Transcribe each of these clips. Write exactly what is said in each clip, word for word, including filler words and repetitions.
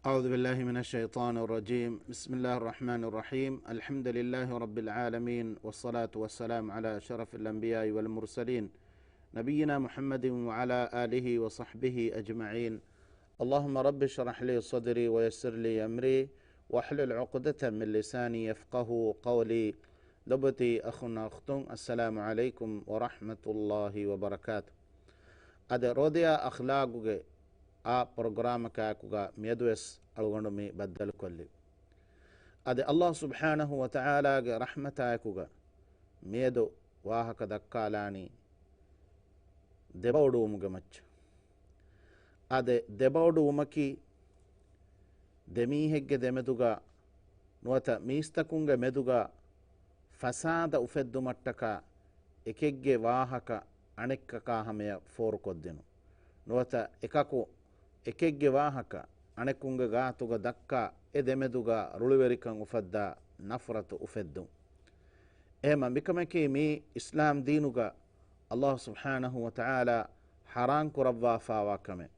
أعوذ بالله من الشيطان الرجيم. بسم الله الرحمن الرحيم. الحمد لله رب العالمين، والصلاة والسلام على أشرف الأنبياء والمرسلين، نبينا محمد وعلى آله وصحبه أجمعين. اللهم رب اشرح لي صدري ويسر لي أمري واحلل عقدة من لساني يفقهوا قولي. ލޮބުވެތި އަޚުންނާ އުޚްތުން، އައްސަލާމު ޢަލައިކުމް ވަރަޙްމަތުﷲ ވަބަރަކާތު. އަދި ރޯދަޔާ އަޚްލާގުގެ އާ ޕްރޮގްރާމަކާއެކުގަ މިއަދުވެސް އަޅުގަނޑު މި ބައްދަލުކޮށްލި. އަދި ﷲ ސުބްޙާނަހު ވަތަޢާލާގެ ރަޙްމަތާއެކުގަ މިއަދު ވާހަކަ ދައްކާލާނީ ދެބައުޑުވުމުގެ މައްޗަށް. އާދެ، ދެބައުޑުވުމަކީ ދެމީހެއްގެ ދެމެދުގަ ނުވަތަ މީސްތަކުންގެ މެދުގަ ފަސާދަ އުފެއްދުމަށްޓަކާ އެކެއްގެ ވާހަކަ އަނެއްކަކާ ހަމަޔަށް ފޯރުކޮށްދިނުން. ނުވަތަ އެކަކު އެކެއްގެ ވާހަކަ އަނެކުންގެ ގާތުގަ ދައްކާ އެ ދެމެދުގަ ރުޅިވެރިކަން އުފައްދާ ނަފްރަތު އުފެއްދުން. އެހެމަ މިކަމަކީ މީ އިސްލާމް ދީނުގަ ﷲ ސުބްޙާނަހު ވަތަޢާލާ ޙަރާން ކުރައްވާފާވާ ކަމެއް.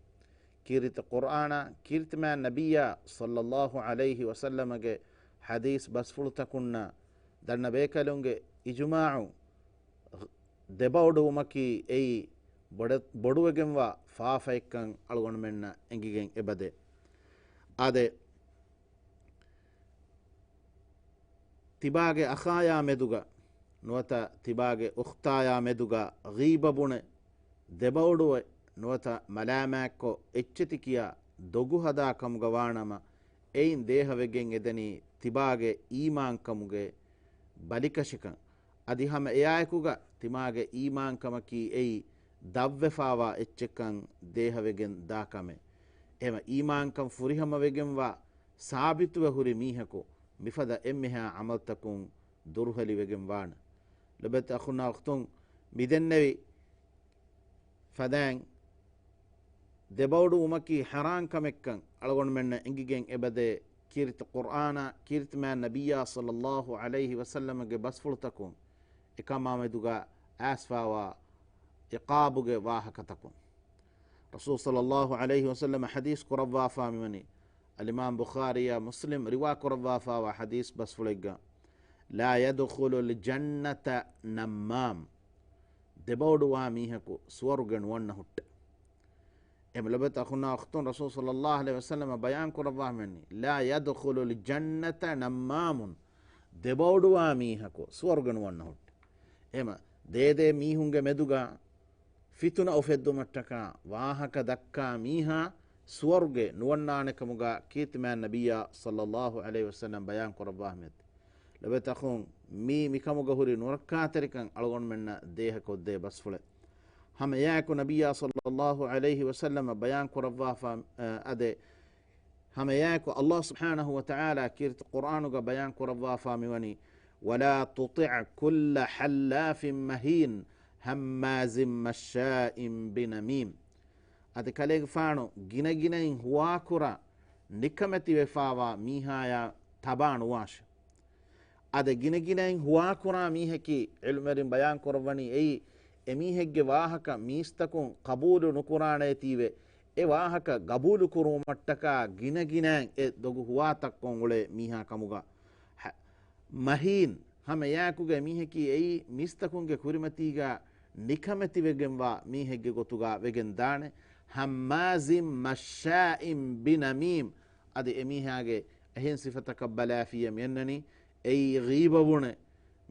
ކީރިތި ޤުރްއާނާ، ކީރިތިމާ ނަބިއްޔާ ޞައްލައްލާހު ޢަލައިހި ވަސައްލަމަގެ ޙަދީޘް ބަސްފުޅުތަކުންނާ ދަންނަ ބޭކަލުންގެ އިޖުމާޢު، ދެބައުޑުވުމަކީ އެއީ ބޮޑެ-، ބޮޑުވެގެންވާ ފާފައެއްކަން އަޅުގަނޑުމެންނަށް އެނގިގެން އެބަދޭ. އާދެ، ތިބާގެ އަޚާޔާ މެދުގަ ނުވަތަ ތިބާގެ އުޚްތާޔާ މެދުގަ ޣީބަ ބުނެ، ދެބައުޑުވެ، ނުވަތަ މަލާމާތްކޮށް އެއްޗެތި ކިޔާ ދޮގު ހަދާ ކަމުގަ ވާނަމަ، އެއިން ދޭހަވެގެން އެދެނީ ތިބާގެ އީމާންކަމުގެ ބަލިކަށިކަން. އަދި ހަމަ އެއާއެކުގަ ތިމާގެ އީމާންކަމަކީ އެއީ ދަށްވެފާވާ އެއްޗެއްކަން ދޭހަވެގެން ދާ ކަމެއް. އެހެމަ އީމާންކަން ފުރިހަމަވެގެންވާ ސާބިތުވެ ހުރި މީހަކު މިފަދަ އެންމެހާ ޢަމަލުތަކުން ދުރުހެލިވެގެން ވާނެ. ލޮބެތި އަޚުންނާ އުޚްތުން، މިދެންނެވި ފަދައިން ދެބައުޑުވުމަކީ ޙަރާން ކަމެއްކަން އަޅުގަނޑުމެންނަށް އެނގިގެން އެބަދޭ. ކީރިތި ޤުރްއާނާ، ކީރިތިމާ ނަބިއްޔާ ޞައްލައްލާހު ޢަލައިހި ވަސައްލަމަގެ ބަސްފުޅުތަކުން އެކަމާމެދުގަ އައިސްފާވާ ޢިޤާބުގެ ވާހަކަތަކުން. ރަސޫލު ޞައްލައްލާހު ޢަލައިހި ވަސައްލަމަ ޙަދީޘް ކުރައްވާފާ މިވަނީ، އަލްއިމާމް ބުޚާރީއާ މުސްލިމް ރިވާ ކުރައްވާފާވާ ޙަދީޘް ބަސްފުޅެއްގަ، لا يدخل الجنة نمام. ދެބައުޑުވާ މީހަކު ސުވަރުގެ ނުވަންނަ ހުއްޓެ. އެމަ ލޮބެތި އަޚުންނާ އުޚްތުން، ރަސޫލު ޞައްލައްލާހު ޢަލައިހި ވަސައްލަމަ ބަޔާން ކުރައްވާ މިވަނީ، لا يدخل الجنة نمام. ދެބައުޑުވާ މީހަކު ސުވަރުގެ ނުވަންނަ ހުއްޓެ. އެމަ ދޭދޭ މީހުންގެ މެދުގަ ފިތުނަ އުފެއްދުމަށްޓަކާ ވާހަކަ ދައްކާ މީހާ ސުވަރުގެ ނުވަންނާނެ ކަމުގަ ކީރިތިމާ ނަބިއްޔާ ޞައްލައްލާހު ޢަލައިހި ވަސައްލަމް ބަޔާން ކުރައްވާ މެދު. ލޮބެތި އަޚުން، މީ މިކަމުގަ ހުރި ނުރައްކާތެރިކަން އަޅުގަނޑުމެންނަށް ދޭހަކޮށްދޭ ބަސްފުޅެއް. ހަމަ އެއާއެކު ނަބިއްޔާ ޞައްލައްލާހު ޢަލައިހި ވަސައްލަމަ ބަޔާން ކުރައްވާފަ، އަ، އަދެ، ހަމަ އެއާއެކު ﷲ ސުބްޙާނަހު ވަތަޢާލާ ކީރިތި ޤުރްއާނުގަ ބަޔާން ކުރައްވާފާ މިވަނީ، ولا تطع كل حلاف مهين هماز مشاء بنميم. އަދި ކަލޭގެފާނު ގިނަގިނައިން ހުވާކުރާ ނިކަމެތިވެފާވާ މީހާޔާ ތަބާ ނުވާށެ. އަދި ގިނަގިނައިން ހުވާކުރާ މީހަކީ ޢިލްމުވެރިން ބަޔާން ކުރައްވަނީ އެއީ، އެމީހެއްގެ ވާހަކަ މީސްތަކުން ޤަބޫލު ނުކުރާނޭތީވެ، އެ ވާހަކަ ގަބޫލު ކުރުވުމަށްޓަކާ ގިނަގިނައިން އެ ދޮގު ހުވާތައްކޮށް އުޅޭ މީހާ ކަމުގަ. ހަ-، މަހީން، ހަމަ އެއާއެކުގަ މީހަކީ އެއީ މީސްތަކުންގެ ކުރިމަތީގަ ނިކަމެތިވެގެންވާ މީހެއްގެ ގޮތުގަ ވެގެން ދާނެ. ހައްމާޒިން މައްޝާއިން ބިނަމީމް. އަދި އެމީހާގެ އެހެން ސިފަތަކަށް ބަލާފިއްޔާ މިއަންނަނީ، އެއީ ޣީބަވުނެ،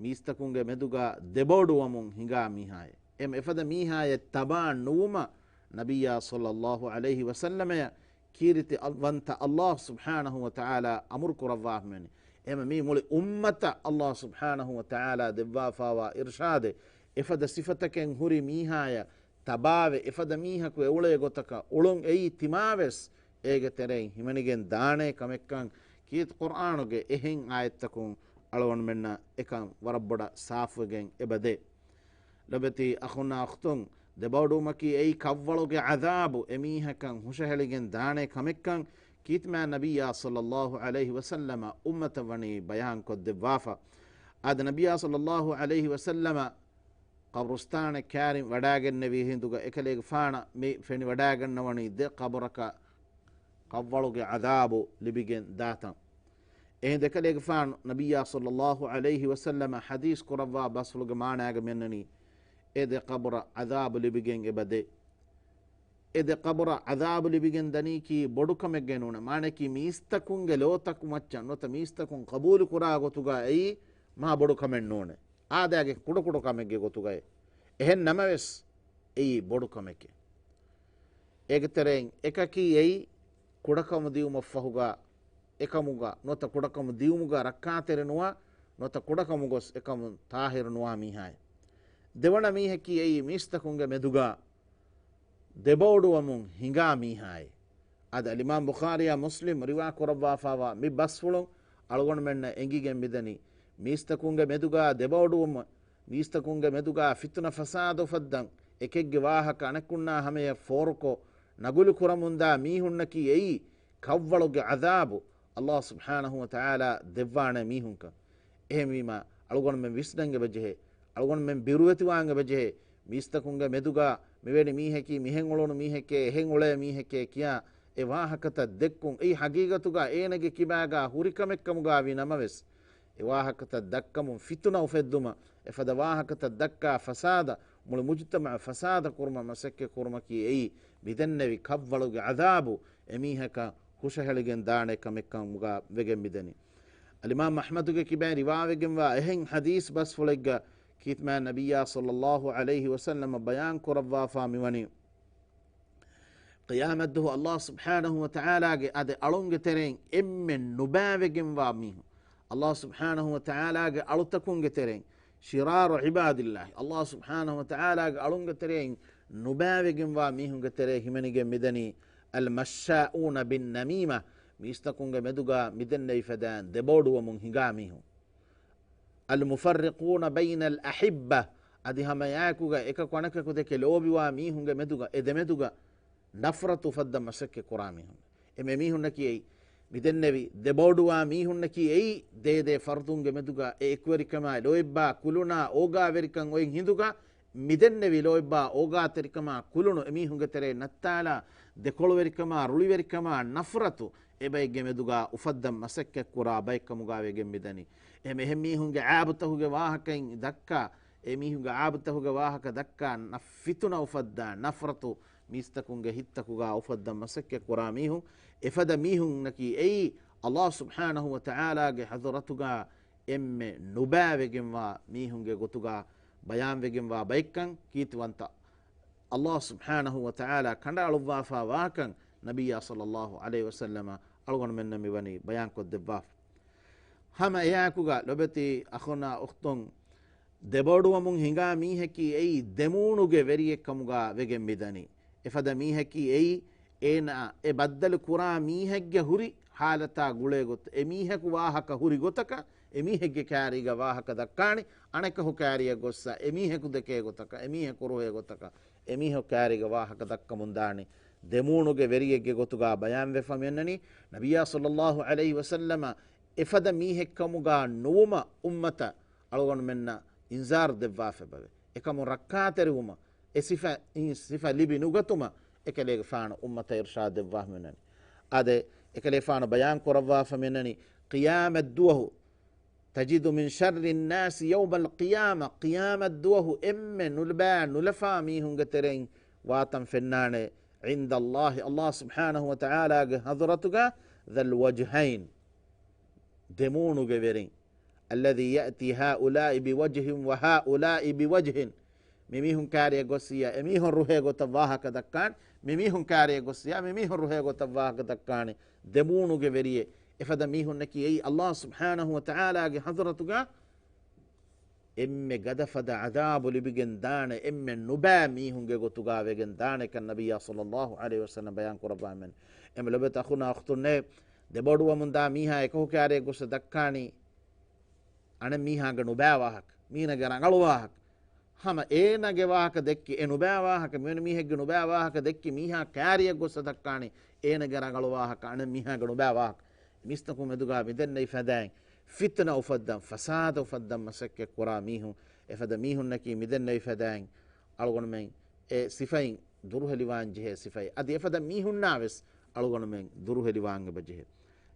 މީސްތަކުންގެ މެދުގަ ދެބައުޑުވަމުން ހިނގާ މީހާއެއް. އެމަ އެފަދަ މީހާޔަށް ތަބާ ނުވުމަށް ނަބިއްޔާ ޞައްލައްލާހު ޢަލައިހި ވަސައްލަމަޔަށް ކީރިތި ވަންތަ ﷲ ސުބްޙާނަހު ވަތަޢާލާ އަމުރު ކުރައްވާފަ މިވަނީ. އެމަ މީ މުޅި އުއްމަތަށް ﷲ ސުބްޙާނަހު ވަތަޢާލާ ދެއްވާފާވާ އިރްޝާދެއް. އެފަދަ ސިފަތަކެއް ހުރި މީހާޔަށް ތަބާވެ، އެފަދަ މީހަކު އެއުޅޭ ގޮތަކަށް އުޅުން އެއީ ތިމާވެސް އޭގެ ތެރެއިން ހިމެނިގެން ދާނޭ ކަމެއްކަން ކީރިތި ޤުރްއާނުގެ އެހެން އާޔަތްތަކުން އަޅުގަނޑުމެންނަށް އެކަން ވަރަށް ބޮޑަށް ސާފުވެގެން އެބަދޭ. ލޮބެތި އަޚުންނާ އުޚްތުން، ދެބައުޑުވުމަކީ އެއީ ކަށްވަޅުގެ ޢަޛާބު އެމީހަކަށް ހުށަހެޅިގެން ދާނޭ ކަމެއްކަން ކީރިތިމާ ނަބިއްޔާ ޞައްލައްލާހު ޢަލައިހި ވަސައްލަމަ އުއްމަތަށް ވަނީ ބަޔާންކޮށްދެއްވާފަ. އާދެ، ނަބިއްޔާ ޞައްލައްލާހު ޢަލައިހި ވަސައްލަމަ ޤަބުރުސްތާނެއް ކާރިން ވަޑާގެންނެވި ހިނދުގަ އެކަލޭގެފާނަށް މި ފެނިވަޑާގަންނަވަނީ ދެ ޤަބުރަކަށް ކަށްވަޅުގެ ޢަޛާބު ލިބިގެން ދާތަން. އެހެން އެކަލޭގެފާނު ނަބިއްޔާ ޞައްލައްލާހު ޢަލައިހި ވަސައްލަމަ ޙަދީޘް ކުރައްވާ ބަސްފުޅުގެ މާނާގަ މިއަންނަނީ، އެ ދެ ޤަބުރަށް ޢަޛާބު ލިބިގެން އެބަ ދޭ. އެ ދެ ޤަބުރަށް ޢަޛާބު ލިބިގެން ދަނީކީ ބޮޑު ކަމެއްގައެއް ނޫނޭ. މާނައަކީ މީސްތަކުންގެ ލޯތަކު މައްޗަށް ނުވަތަ މީސްތަކުން ޤަބޫލު ކުރާ ގޮތުގަ އެއީ މާ ބޮޑު ކަމެއް ނޫނޭ. އާދައިގެ ކުޑަކުޑަ ކަމެއްގެ ގޮތުގައޭ. އެހެން ނަމަވެސް އެއީ ބޮޑު ކަމެކޭ. އޭގެ ތެރެއިން އެކަކީ އެއީ ކުޑަކަމު ދިއުމަށްފަހުގަ އެކަމުގަ ނުވަތަ ކުޑަކަމު ދިއުމުގަ ރައްކާތެރި ނުވާ، ނުވަތަ ކުޑަކަމު ގޮސް އެކަމުން ޠާހިރު ނުވާ މީހާއޭ. ދެވަނަ މީހަކީ އެއީ މީސްތަކުންގެ މެދުގަ ދެބައޮޑުވަމުން ހިނގާ މީހާއޭ. އަދި އަލްއިމާމް ބުޚާރީއާ މުސްލިމް ރިވާ ކުރައްވާފާވާ މި ބަސްފުޅުން އަޅުގަނޑުމެންނަށް އެނގިގެން މިދަނީ، މީސްތަކުންގެ މެދުގަ ދެބައޮޑުވުމަށް، މީސްތަކުންގެ މެދުގަ ފިތުނަ ފަސާދަ އުފައްދަން، އެކެއްގެ ވާހަކަ އަނެއްކުންނާ ހަމަޔަށް ފޯރުކޮށް، ނަގުލު ކުރަމުންދާ މީހުންނަކީ އެއީ، ކަށްވަޅުގެ ޢަޛާބު ﷲ ސުބްޙާނަހު ވަތަޢާލާ ދެއްވާނެ މީހުންކަން. އެހެންވީމާ، އަޅުގަނޑުމެން ވިސްނަން އެބަޖެހޭ، އަޅުގަނޑުމެން ބިރުވެތިވާން އެބަޖެހޭ، މީސްތަކުންގެ މެދުގަ މިވެނި މީހަކީ މިހެން އުޅުނު މީހެކޭ، އެހެން އުޅޭ މީހެކޭ ކިޔާ އެ ވާހަކަތައް ދެއްކުން، އެއީ ހަގީގަތުގަ އޭނަގެ ކިބާގަ ހުރި ކަމެއްކަމުގަ ވި ނަމަވެސް، އެ ވާހަކަތައް ދައްކަމުން ފިތުނަ އުފެއްދުމަށް، އެފަދަ ވާހަކަތައް ދައްކާ ފަސާދަ، މުޅި މުޖުތަމަޢަށް ފަސާދަ ކުރުމަށް މަސައްކަތް ކުރުމަކީ އެއީ، މިދެންނެވި ކަށްވަޅުގެ ޢަޛާބު އެމީހަކަށް ހުށަހެޅިގެން ދާނެ ކަމެއްކަމުގަ ވެގެން މިދަނީ. އަލްއިމާމް އަޙްމަދުގެ ކިބައިން ރިވާވެގެންވާ އެހެން ޙަދީޘް ބަސްފުޅެއްގަ ކީރިތި މާތް ނަބިއްޔާ ޞައްލައްލާހު ޢަލައިހި ވަސައްލަމަ ބަޔާން ކުރައްވާފާ މިވަނީ، ޤިޔާމަތްދުވަހު ﷲ ސުބްޙާނަހު ވަތަޢާލާގެ އަދި އަޅުންގެ ތެރެއިން އެންމެ ނުބައިވެގެންވާ މީހުން، ﷲ ސުބްޙާނަހު ވަތަޢާލާގެ އަޅުތަކުންގެ ތެރެއިން، ޝިރާރު ޢިބާދިﷲ، ﷲ ސުބްޙާނަހު ވަތަޢާލާގެ އަޅުންގެ ތެރެއިން ނުބައިވެގެންވާ މީހުންގެ ތެރޭ ހިމެނިގެން މިދަނީ، އަލްމައްޝާއޫނަ ބިންނަމީމަ، މީސްތަކުންގެ މެދުގަ މިދެންނެވި ފަދައިން ދެބައޮޑުވަމުން ހިނގާ މީހުން. އަލްމުފައްރިޤޫނަ ބައިނަލް އަޙިއްބަ، އަދި ހަމައެއާއެކުގަ އެކަކު އަނެކަކު ދެކެ ލޯބިވާ މީހުންގެ މެދުގަ، އެ ދެމެދުގަ ނަފްރަތު އުފައްދަން މަސައްކަތް ކުރާ މީހުން. އެ މި މީހުންނަކީ އެއީ، މިދެންނެވި ދެބައޮޑުވާ މީހުންނަކީ އެއީ، ދޭދޭ ފަރުދުންގެ މެދުގަ އެ އެކުވެރިކަމާ، ލޯތްބާ، ކުލުނާ، އޯގާވެރިކަން އޮތް ހިނދުގަ، މިދެންނެވި ލޯތްބާ، އޯގާތެރިކަމާ، ކުލުނު އެމީހުންގެ ތެރޭ ނައްތާލާ، ދެކޮޅުވެރިކަމާ، ރުޅިވެރިކަމާ، ނަފްރަތު އެބައެއްގެ މެދުގަ އުފައްދަން މަސައްކަތްކުރާ ބައެއްކަމުގަ ވެގެން މިދަނީ. އެހެން އެހެން މީހުންގެ އައިބުތަކުގެ ވާހަކައިން ދައްކާ، އެ މީހުންގެ އައިބުތަކުގެ ވާހަކަ ދައްކާ، ނަ-، ފިތުނަ އުފައްދާ، ނަފްރަތު މީސްތަކުންގެ ހިތްތަކުގަ އުފައްދަން މަސައްކަތް ކުރާ މީހުން، އެފަދަ މީހުންނަކީ އެއީ، ﷲ ސުބްޙާނަހު ވަތަޢާލާގެ ޙަޟްރަތުގަ އެންމެ ނުބައިވެގެންވާ މީހުންގެ ގޮތުގަ ބަޔާންވެގެންވާ ބައެއްކަން، ކީރިތިވަންތަ ﷲ ސުބްޙާނަހު ވަތަޢާލާ ކަނޑައަޅުއްވާފާ ވާކަން ނަބިއްޔާ ޞައްލައްލާހު ޢަލައިހި ވަސައްލަމަ އަޅުގަނޑުމެންނަށް މިވަނީ ބަޔާންކޮށްދެއްވާފަ. ހަމަ އެއާއެކުގަ ލޮބެތި އަޚުންނާ އުޚްތުން، ދެބައޮޑުވަމުން ހިނގާ މީހަކީ އެއީ ދެމޫނުގެ ވެރިއެއްކަމުގަ ވެގެން މިދަނީ. އެފަދަ މީހަކީ އެއީ އޭނާ އެ ބައްދަލު ކުރާ މީހެއްގެ ހުރި ޙާލަތާ ގުޅޭ ގޮތަށް، އެ މީހަކު ވާހަކަ ހުރި ގޮތަކަށް، އެ މީހެއްގެ ކާރީގަ ވާހަކަ ދައްކާނެ، އަނެކަހު ކާރިއަށް ގޮއްސަ، އެ މީހަކު ދެކޭ ގޮތަކަށް، އެ މީހަކު ރުހޭ ގޮތަކަށް، އެ މީހަކު ކާރީގަ ވާހަކަ ދައްކަމުން ދާނެ. ދެމޫނުގެ ވެރިއެއްގެ ގޮތުގަ ބަޔާންވެފަ މިއަންނަނީ، ނަބިއްޔާ ޞައްލައްލާހު ޢަލައިހި ވަސައްލަމަ އެފަދަ މީހެއްކަމުގަ ނުވުމަށް އުއްމަތަށް އަޅުގަނޑުމެންނަށް އިންޒާރު ދެއްވާފައިބަވޭ. އެކަމުން ރައްކާތެރިވުމަށް، އެ ސިފަ، އިން ސިފަ ލިބި ނުގަތުމަށް އެކަލޭގެފާނު އުއްމަތަށް އިރްޝާދު ދެއްވާފަ މިއަންނަނީ. އާދެ، އެކަލޭފާނު ބަޔާން ކުރައްވާފަ މިއަންނަނީ، ޤިޔާމަތްދުވަހު، تجد من شر الناس يوم القيامة، ޤިޔާމަތްދުވަހު އެންމެ ނުބައި ނުލަފާ މީހުންގެ ތެރެއިން ވާތަން ފެންނާނެ، عند الله، ﷲ ސުބްޙާނަހު ވަތަޢާލާގެ ޙަޟްރަތުގަ، ذا الوجهين، ދެމޫނުގެ ވެރިން، الذي يأتي هؤلاء بوجه وهؤلاء بوجه، މިމީހުން ކާރިއަށް ގޮއްސިޔާ އެމީހުން ރުހޭ ގޮތަށް ވާހަކަ ދައްކާނެ، މިމީހުން ކާރިއަށް ގޮއްސިޔާ މިމީހުން ރުހޭ ގޮތަށް ވާހަކަ ދައްކާނެ. ދެމޫނުގެ ވެރިއެއް. އެފަދަ މީހުންނަކީ އެއީ ﷲ ސުބްޙާނަހު ވަތަޢާލާގެ ޙަޟްރަތުގަ އެންމެ ގަދަފަދަ ޢަޛާބު ލިބިގެން ދާނެ، އެންމެ ނުބައި މީހުންގެ ގޮތުގަ ވެގެން ދާނެކަން ނަބިއްޔާ ޞައްލައްލާހު ޢަލައިހި ވަސައްލަމަ ބަޔާން ކުރައްވާ މެން. އެމެ ލޮބެތި އަޚުންނާ އުޚްތުންނޭ، ދެބައޮޑުވަމުން ދާ މީހާ އެކަހު ކާރިއަށް ގޮއްސަ ދައްކާނީ އަނެއް މީހާގެ ނުބައި ވާހަކަ، މީނަގެ ރަނގަޅު ވާހަކަ. ހަމަ އޭނަގެ ވާހަކަ ދެއްކި އެ ނުބައި ވާހަކަ، މިވެނި މީހެއްގެ ނުބައި ވާހަކަ ދެއްކި މީހާ ކާރިއަށް ގޮއްސަ ދައްކާނީ އޭނަގެ ރަނގަޅު ވާހަކަ، އަނެއް މީހާގެ ނުބައި ވާހަކަ. މީސްތަކުން މެދުގަ މިދެންނެވި ފަދައިން ފިތުނަ އުފައްދަން، ފަސާދަ އުފައްދަން މަސައްކަތް ކުރާ މީހުން، އެފަދަ މީހުންނަކީ މިދެންނެވި ފަދައިން އަޅުގަނޑުމެން އެ ސިފައިން ދުރުހެލިވާން ޖެހޭ ސިފައެއް. އަދި އެފަދަ މީހުންނާ ވެސް އަޅުގަނޑުމެން ދުރުހެލިވާން އެބަޖެހޭ.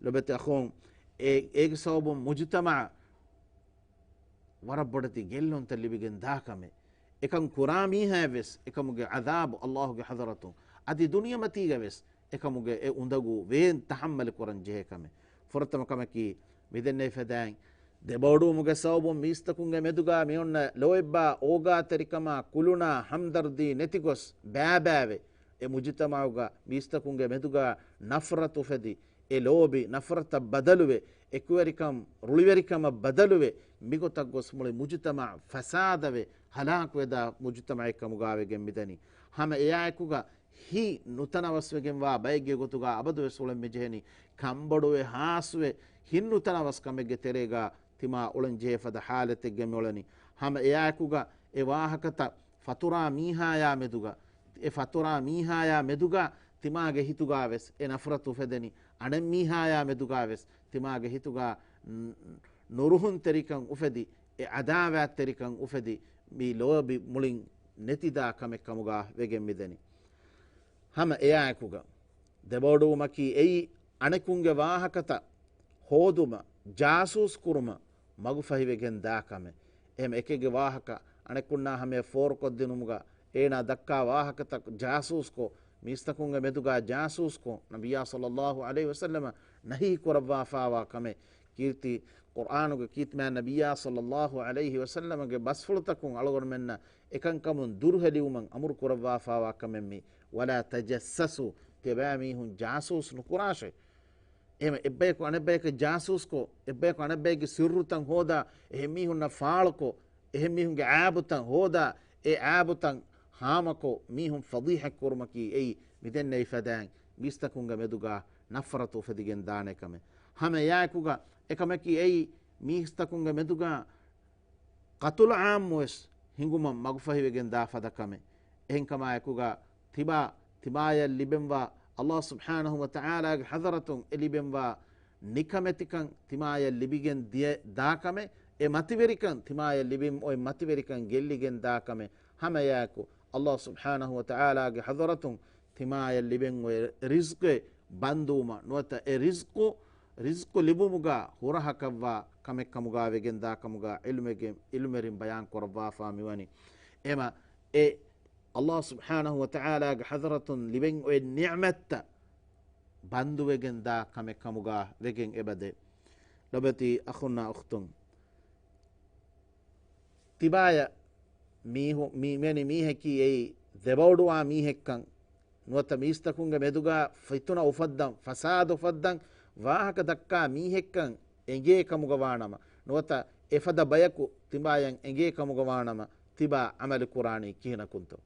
ލޮބެތި އަޚުން، އޭ، އޭގެ ސަބަބުން މުޖުތަމަޢަށް ވަރަށް ބޮޑެތި ގެއްލުންތައް ލިބިގެން ދާ ކަމެއް. އެކަން ކުރާ މީހާއަށް ވެސް އެކަމުގެ ޢަޛާބު ﷲ ގެ ޙަޟްރަތުން، އަދި ދުނިޔެމަތީގަ ވެސް އެކަމުގެ އެ އުނދަގޫ ވޭން ތަޙައްމަލު ކުރަން ޖެހޭ ކަމެއް. ފުރަތަމަ ކަމަކީ، މިދެންނެވި ފަދައިން، ދެބައޮޑުވުމުގެ ސަބަބުން މީސްތަކުންގެ މެދުގަ މިއޮންނަ ލޯތްބާ، އޯގާތެރިކަމާ، ކުލުނާ، ހަމްދަރްދީ ނެތިގޮސް ބައިބައިވެ، އެ މުޖުތަމަޢުގަ މީސްތަކުންގެ މެދުގަ ނަފްރަތު އުފެދި، އެ ލޯބި ނަފްރަތަށް ބަދަލުވެ، އެކުވެރިކަން ރުޅިވެރިކަމަށް ބަދަލުވެ، މިގޮތަށް ގޮސް މުޅި މުޖުތަމަޢު ފަސާދަވެ، ހަލާކުވެދާ މުޖުތަމަޢެއް ކަމުގަ ވެގެން މިދަނީ. ހަމަ އެއާއެކުގަ ހިތް ނުތަނަވަސްވެގެންވާ ބައެއްގެ ގޮތުގަ އަބަދުވެސް އުޅެން މިޖެހެނީ، ކަންބޮޑުވެ ހާސްވެ ހިތް ނުތަނަވަސް ކަމެއްގެ ތެރޭގަ ތިމާ އުޅެން ޖެހޭ ފަދަ ހާލަތެއްގަ މިއުޅެނީ. ހަމަ އެއާއެކުގަ އެ ވާހަކަތައް ފަތުރާ މީހާޔާ މެދުގަ، އެ ފަތުރާ މީހާޔާ މެދުގަ ތިމާގެ ހިތުގަ ވެސް އެ ނަފްރަތު އުފެދެނީ. އަނެއް މީހާޔާ މެދުގަ ވެސް ތިމާގެ ހިތުގަ ނު-، ނުރުހުންތެރިކަން އުފެދި، އެ ޢަދާވާތްތެރިކަން އުފެދި، މި ލޯބި މުޅިން ނެތިދާ ކަމެއް ކަމުގަ ވެގެން މިދަނީ. ހަމަ އެއާއެކުގަ ދެބައޮޑުވުމަކީ އެއީ އަނެކުންގެ ވާހަކަތައް ހޯދުމަށް، ޖާސޫސް ކުރުމަށް މަގުފަހިވެގެން ދާ ކަމެއް. އެހެން އެކެއްގެ ވާހަކަ އަނެކުންނާ ހަމަޔަށް ފޯރުކޮށްދިނުމުގަ އޭނާ ދައްކާ ވާހަކަތައް ޖާސޫސްކޮށް، މީސްތަކުންގެ މެދުގަ ޖާސޫސްކޮށް، ނަބިއްޔާ ޞައްލައްލާހު ޢަލައިހި ވަސައްލަމަ ނަހީ ކުރައްވާފާވާ ކަމެއް. ކީރިތި ޤުރްއާނުގެ ކީރިތި މާތް ނަބިއްޔާ ޞައްލައްލާހު ޢަލައިހި ވަސައްލަމަގެ ބަސްފުޅުތަކުން އަޅުގަނޑުމެންނަށް އެކަންކަމުން ދުރުހެލިވުމަށް އަމުރު ކުރައްވާފާވާ ކަމެއް މީ. ولا تجسسوا، ތިޔަބައިމީހުން ޖާސޫސް ނުކުރާށޭ. އެހެން އެއްބަޔަކު އަނެއްބަޔަކަށް ޖާސޫސްކޮށް، އެއްބަޔަކު އަނެއްބައެއްގެ ސިއްރުތައް ހޯދާ، އެހެން މީހުންނަށް ފާޅުކޮށް، އެހެން މީހުންގެ އައިބުތައް ހޯދާ، އެ އައިބުތައް ހާމަކޮށް، މީހުން ފަޟީޙަތް ކުރުމަކީ އެއީ މިދެންނެވި ފަދައިން މީސްތަކުންގެ މެދުގަ ނަފްރަތު އުފެދިގެން ދާނެ ކަމެއް. ހަމަ އެއާއެކުގަ އެކަމަކީ އެއީ މީސްތަކުންގެ މެދުގަ ޤަތުލު ޢާއްމުވެސް ހިނގުމަށް މަގުފަހިވެގެން ދާ ފަދަ ކަމެއް. އެހެންކަމާއެކުގަ ތިބާ، ތިބާޔަށް ލިބެންވާ، ﷲ ސުބްޙާނަހު ވަތަޢާލާގެ ޙަޟްރަތުން އެ ލިބެންވާ ނިކަމެތިކަން ތިމާޔަށް ލިބިގެން ދިޔަ، ދާ ކަމެއް، އެ މަތިވެރިކަން ތިމާޔަށް ލިބިން އޮތް މަތިވެރިކަން ގެއްލިގެން ދާ ކަމެއް. ހަމައެއާއެކު ﷲ ސުބްޙާނަހު ވަތަޢާލާގެ ޙަޟްރަތުން ތިމާޔަށް ލިބެން އޮތް ރިޒްޤެއް ބަންދުވުމަށް ނުވަތަ އެ ރިޒްޤު، ރިޒްޤު ލިބުމުގަ ހުރަހަކަށްވާ ކަމެއް ކަމުގަ ވެގެން ދާ ކަމުގަ ޢިލްމެގެ-، ޢިލްމުވެރިން ބަޔާން ކުރައްވާފާ މިވަނީ. އެމަ އެ ﷲ ސުބްޙާނަހު ވަތަޢާލާގެ ޙަޟްރަތުން ލިބެން އޮތް ނިޢުމަތްތައް ބަންދުވެގެން ދާ ކަމެއް ކަމުގަ ވެގެން އެބަދޭ. ލޮބެތި އަޚުންނާ އުޚްތުން، ތިބާޔަށް މީހު-، މި-، މިވެނި މީހަކީ އެއީ ދެބައޮޑުވާ މީހެއްކަން، ނުވަތަ މީސްތަކުންގެ މެދުގަ ފިތުނަ އުފައްދަން، ފަސާދަ އުފައްދަން ވާހަކަ ދައްކާ މީހެއްކަން އެނގޭ ކަމުގަ ވާނަމަ، ނުވަތަ އެފަދަ ބަޔަކު ތިބާޔަށް އެނގޭ ކަމުގަ ވާނަމަ، ތިބާ ޢަމަލު ކުރާނީ ކިހިނަކުންތޯ؟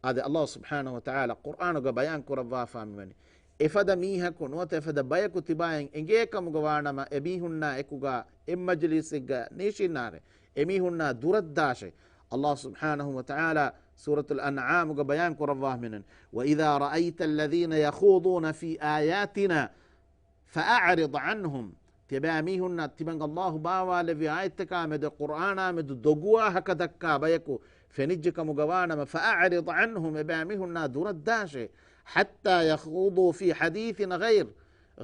އާދެ، ﷲ ސުބްޙާނަހު ވަތަޢާލާ ޤުރްއާނުގަ ބަޔާން ކުރައްވާފާ މިވަނީ، އެފަދަ މީހަކު ނުވަތަ އެފަދަ ބަޔަކު ތިބާޔަށް އެނގޭ ކަމުގަ ވާނަމަ، އެމީހުންނާ އެކުގަ އެއް މަޖިލީސެއްގަ ނީށިންނާށޭ، އެމީހުންނާ ދުރަށްދާށޭ. ﷲ ސުބްޙާނަހު ވަތަޢާލާ ސޫރަތުލް އަންޢާމުގަ ބަޔާން ކުރައްވާ މިނަން، وإذا رأيت الذين يخوضون في آياتنا فأعرض عنهم. ތިބާ މީހުންނަށް ތިމަން ﷲ ބާވާލެއްވި އާޔަތްތަކާ މެދު، ޤުރްއާނާ މެދު ދޮގުވާހަކަ ދައްކާ ބަޔަކު ފެނިއްޖެ ކަމުގަ ވާނަމަ، فأعرض عنهم، އެބާ މީހުންނާ ދުރަށްދާށޭ. حتى يخوضوا في حديث غير،